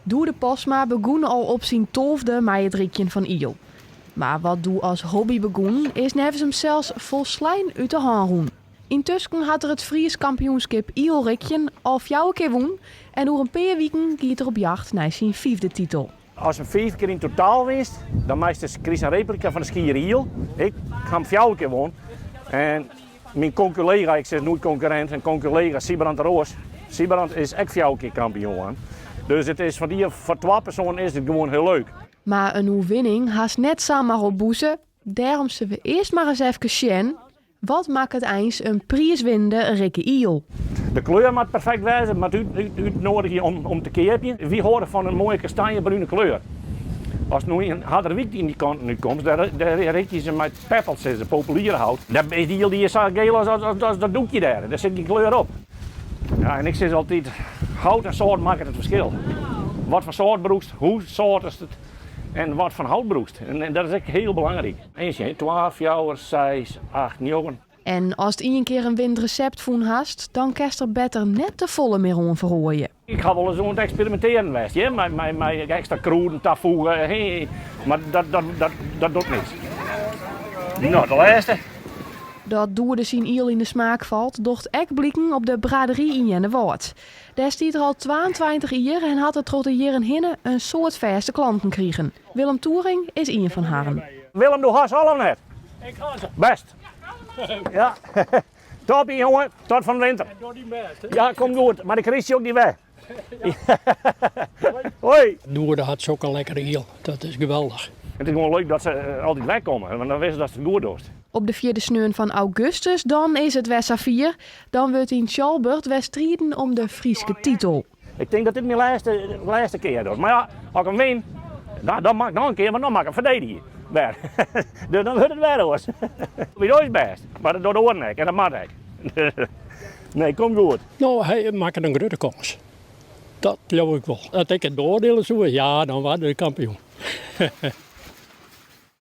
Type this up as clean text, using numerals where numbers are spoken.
Doede Postma begûn al op syn tolfde mei it rikjen fan iel. Mar wat doe as hobby begûn, is neffens himsels folslein út de hân rûn. Yntusken hat er it Frysk kampioenskip ielrikjen al fjouwer kear wûn en oer in pear wiken giet er op jacht nei syn fiifde titel. Ast him fiif kear yn totaal winst, dan meist krijst in replika fan de Skiere Iel. Ik ha him fjouwer kear wûn. En myn konkullega, ik sis noait konkurrint, in konkullega Sybrand de Roos, Sybrand is ek fjouwer kear kampioen. Dus it is foar dy, foar twa persoanen is it gewoan hiel leuk. Mar in oerwinning hast net samar op bûse, dêrom sille we earst mar ris efkes sjen Wat makket eins in priiswinnende rikke iel? De kleur moat perfekt wêze, it moat útnoadigje om te keapjen. Wy hâlde fan in moaie kastanjebrune kleur. Ast no yn Harderwyk yn dy kanten útkomst, dêr rikje se mei peppels, sizze se, populierenhout. Dêr is dy iel dy is sa geel as dat doekje dêr, dêr sit gjin kleur op. Ja, en ik sis altyd, hout en sâlt makket it ferskil. Wat foar sâlt brûkst, hoe sâltest it en wat foar hout brûkst. En dat is ek hiel belangryk. Eens sjen, twa, fjouwer, seis, acht, njoggen. En ast ien kear in winnend resept fûn hast, dan kinst der better net te folle mear oan feroarje. Ik ha wolris oan it eksperimintearjen west, hear, mei ekstra krûden tafoege, mar dat docht niks. No, de lêste. Dat Doede syn iel yn de smaak falt, docht ek bliken op de bradery yn Earnewâld. Dêr stiet er al 22 jier en hat er troch de jierren hinne in soad fêste klanten krigen. Willem Toering is ien fan harren. Willem, do hast al of net? Ik ha se. Best. Ja. Toppie, jonge. Tot fan 't winter. En doch dyn bêst, hè. Ja, komt goed. Mar ik rysje ook dy wer. Hoi. Doede hat sokke lekkere iel. Dat is geweldich. It is gewoan leuk dat se altyd wer komme, want dan witst datst it goed dochst. Op de fjirde sneon fan augustus dan is it wer safier. Dan wurdt yn Tsjalbert wer striden om de Fryske titel. Ik tink dat dit myn lêste kear is. Mar ja, as ik him win, dan moat ik noch in kear, want dan moat ik him ferdedigje. Wer. Dus dan wurdt it wer oars. Wy dogge ús bêst, mar dat docht oaren ek en dat moat ek. Nee, komt goed. No, hy makket in grutte kâns. Dat leau ik wol. As ik it beoardiele soe, ja, dan waard er kampioen.